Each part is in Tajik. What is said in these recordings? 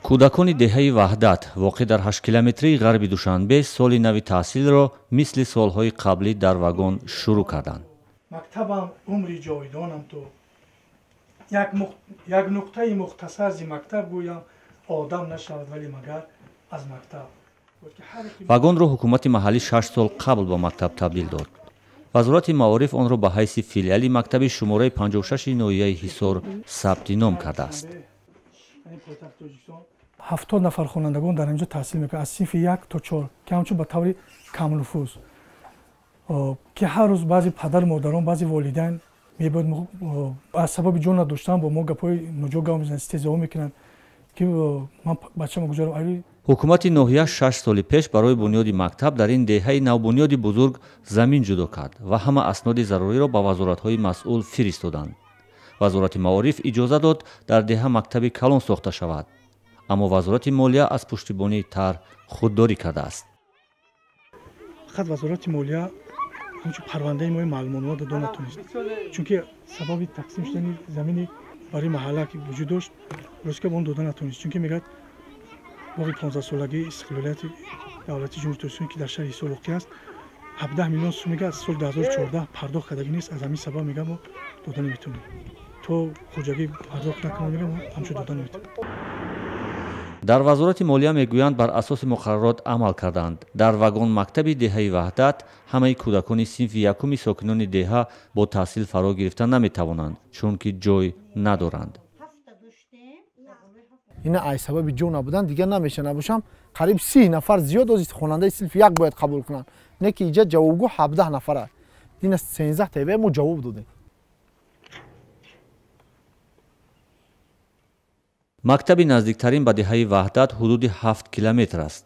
Кӯдакони деҳаи Ваҳдат, воқеъ дар 8 километрии ғарби Душанбе, соли нави таҳсилро мисли солҳои қаблӣ дар вагон шурӯъ карданд. Мактабам умри ҷовидонам ту. Як нуқтаи мухтасар зи мактаб гӯям, одам нашавад вале магар аз мактаб. Вагонро ҳукумати маҳаллӣ 6 сол қабл ба мактаб табдил дод. Вазорати маориф онро ба ҳайси филиали мактаби шумораи 56 ноҳияи Ҳисор сабти ном кардааст. 70 нафар хонандагон дар инҷо таҳсил мекунанд, аз синфи 1 то 4, ки ҳамчун ба таври камнуфуз, ки ҳар рӯз баъзе падару модарон, баъзе волидайн мебояд аз сабаби ҷо надоштан бо мо гапҳои ноҷо гап мезананд, истеҳзоҳо мекунанд, ки ман бачамо гузорам. Ҳукумати ноҳия 6 соли пеш барои бунёди мактаб дар ин деҳаи навбунёди бузург замин ҷудо кард ва ҳама асноди заруриро ба вазоратҳои масъул фиристоданд. Вазорати маориф иҷоза дод дар деҳа мактаби калон сохта шавад, аммо вазорати молия аз пуштибонии тарҳ худдорӣ кардааст. Фақат вазорати молия ҳамчун парвандаи мои маълумотнома дода натонист, чунки сабаби тақсим шудани замини барои маҳалла ки вуҷуд дошт, ростка ба он дода натонист, чунки мегӯяд боғи 15-солагии истиқлолияти давлати Ҷумҳурии Тоҷикистон, ки дар шаҳри Ҳисор воқеъ аст, 17 миллион сум мега аз соли 2014 пардохт кардагӣ нест. Аз ҳамин сабаб мега мо дода наметавонем, то хоҷагӣ пардохт накунад, мега мо ҳамчун дода наметавонем. Дар вазорати молия мегӯянд, бар асоси муқаррарот амал карданд. Дар вагон мактаби деҳаи Ваҳдат ҳамаи кӯдакони синфи якуми сокинони деҳа бо таҳсил фаро гирифта наметавонанд, чунки ҷой надоранд. Ина ай сабаби ҷо набудан дигар намеша набошам, қариб 30 нафар зиёд ози хонандаи синфи 1 бояд қабул кунанд, не ки иҷа ҷавобгӯ 17 нафар аст. Дина 13 табе мо ҷавоб додем. Мактаби наздиктарин ба деҳаи Ваҳдат ҳудуди 7 километр аст.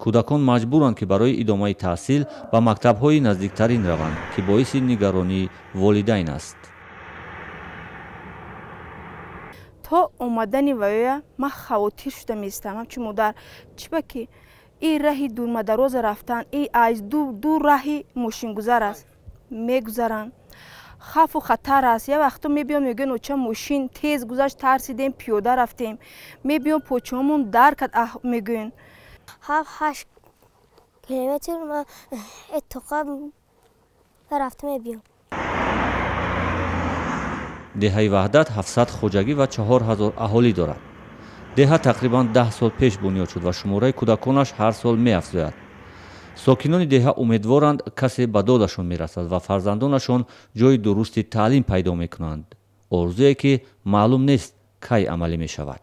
Кӯдакон маҷбуранд, ки барои идомаи таҳсил ба мактабҳои наздиктарин раванд, ки боиси нигаронии волидайн аст. То омадани ваёя ман хавотир шуда меистам, ҳамчун модар, чиба ки ин раҳи дурмадароза рафтан, ин аз ду раҳи мошингузар аст, мегузаранд, хавфу хатар аст. Як вақто мебиём, мегӯян, оча мошин тез гузашт, тарсидем, пиёда рафтем, мебиём почаҳомон дар кард, мегӯян. 7-8 километр ман тоқа рафта мебиём. Деҳаи Ваҳдат 700 хоҷагӣ ва 4000 аҳолӣ дорад. Деҳа тақрибан 10 сол пеш бунёд шуд ва шумораи кӯдаконаш ҳар сол меафзояд. Сокинони деҳа умедворанд, касе ба додашон мерасад ва фарзандонашон ҷои дурусти таълим пайдо мекунанд. Орзуе ки маълум нест кай амалӣ мешавад.